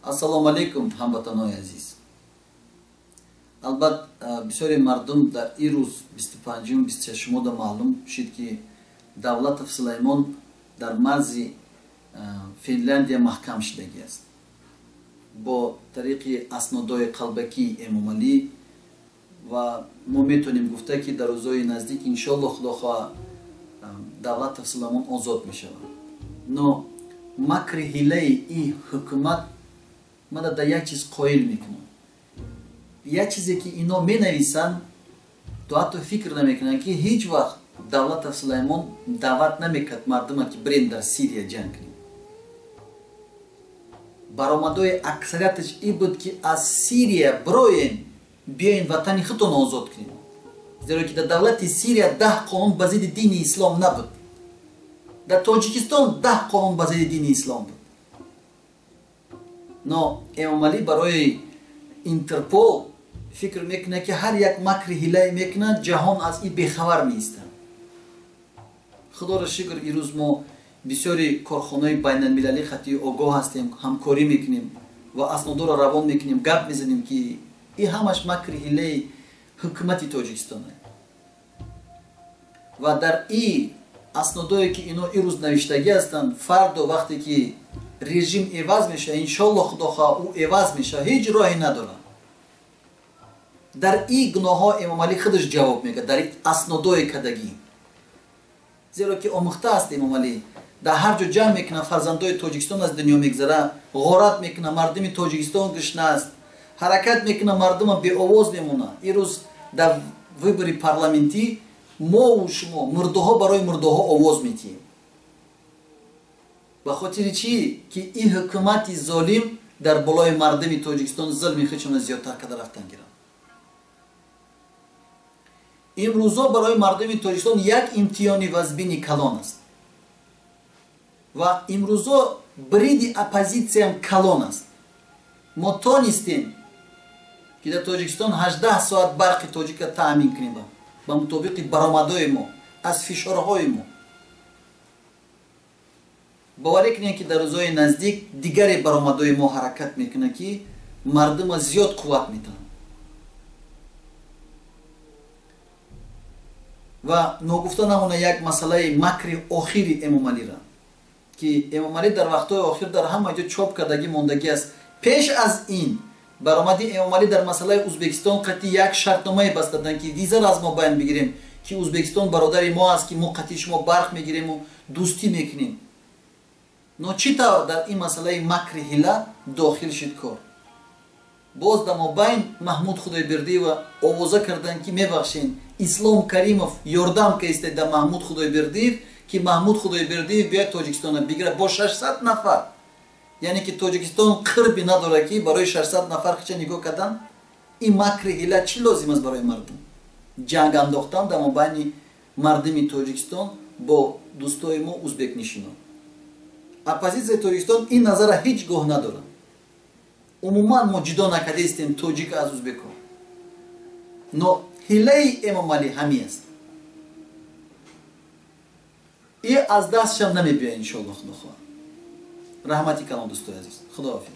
Ассалому алайкум, ҳамватанои азиз. Албат, бисёри мардум дар ин рӯз 25-юм, 26-умода маълум шид, ки Давлатов Сулаймон дар марзи Финляндия маҳкам шудагӣ аст бо тариқи аснодои қалбакии Эмомалӣ. Ва мо метавонем гуфта, ки дар рӯзҳои наздик, иншоалло, худо хоҳа, Давлатов Сулаймон озод мешавад. Но макри ҳилаи ин ҳукумат мана дар як чиз қоил мекунам, як чизе ки ино менависанд, то ҳатто фикр намекунанд, ки ҳеҷ вақт Давлатов Сулаймон даъват намекард мардума, ки бирем дар Сирия ҷанг кунем. Баромадои аксарияташ ин буд, ки аз Сирия бироем, биёен ватани худтон озод кунем, зеро ки дар давлати Сирия 10 қонун ба зидди дини ислом набуд, дар Тоҷикистон 10 қонун ба зидди дини ислом буд. Но Эмомалӣ барои Интерпол фикр мекунад, ки ҳар як макри ҳилае мекунад, ҷаҳон аз ин бехабар меистад. Худоро шукр, ирӯз мо бисёри корхонаҳои байналмилалӣ хати огоҳ ҳастем, ҳамкорӣ мекунем ва аснодоро равон мекунем, гап мезанем, ки ин ҳамаш макри ҳилаи ҳукумати Тоҷикистон. Ва дар ин аснодое, ки ино ирӯз навиштагӣ ҳастанд, фардо вақте ки режим эваз мешавад, иншоалло, худо хоҳа, ӯ эваз мешавад, ҳеҷ роҳе надорад. Дар ин гуноҳҳо Эмомалӣ худаш ҷавоб мегӯяд дар ин аснодои кадагӣ, зеро ки омӯхта аст. Эмомалӣ дар ҳар ҷо ҷамъ мекунад, фарзандои Тоҷикистон аз дунё мегзара, ғорат мекунад, мардуми Тоҷикистон гушна аст, ҳаракат мекунад, мардума беовоз мемонад. Ирӯз дар выбори парламентӣ мову шумо мурдаҳо барои мурдаҳо овоз метиҳем. Ба хотири чӣ? Ки ин ҳукумати золим дар болои мардуми Тоҷикистон зулми худшона зиёдтар карда рафтан гиранд. Имрӯзо барои мардуми Тоҷикистон як имтиҳони вазбини калон аст ва имрӯзо бриди оппозитсиям калон аст. Мо тонистем, ки дар Тоҷикистон 18 соат барқи тоҷика таъмин кунем ба мутобиқи баромадҳои мо, аз фишорҳои мо. Боварӣ кунем, ки дар рӯзҳои наздик дигаре баромадҳои мо ҳаракат мекунад, ки мардума зиёд қувват метавонад. Ва ногуфта намона як масъалаи макри охири Эмомалира, ки Эмомалӣ дар вақтҳои охир дар ҳама ҷо чоп кардагӣ мондагӣ аст. Пеш аз ин баромади Эмомалӣ дар масъалаи Узбекистон қатъи як шартномае бастаданд, ки визаро аз мо баён бигирем, ки Узбекистон бародари мо аст, ки мо қатъи шумо барқ мегирему дӯстӣ мекунем. Но чӣ тавр дар ин масъалаи макри ҳила дохил шуд кор? Боз дар мобайн Маҳмуд Худойбердиева овоза карданд, ки мебахшен, Ислом Каримов ёрдам каистед дар Маҳмуд Худойбердиев, ки Маҳмуд Худойбердиев биёяд, Тоҷикистона бигирад бо 600 нафар. Яъне ки Тоҷикистон қирби надорад, ки барои 600 нафар хича нигоҳ кардан. Ин макри ҳила чӣ лозим аст барои мардум? Ҷанг андохтан дар мобайни мардуми Тоҷикистон бо дӯстои мо узбекнишинон. Оппозитсияи Тоҷикистон ин назара ҳеҷ гоҳ надорад. Умуман мо ҷудо накардаистем тоҷик аз узбекҳо, но ҳилаи Эмомалӣ ҳамин аст. И аз дастшам намебиёяд, иншоалло, худо хоҳад. Раҳмати калон, дӯстои азиз, худоҳофиз.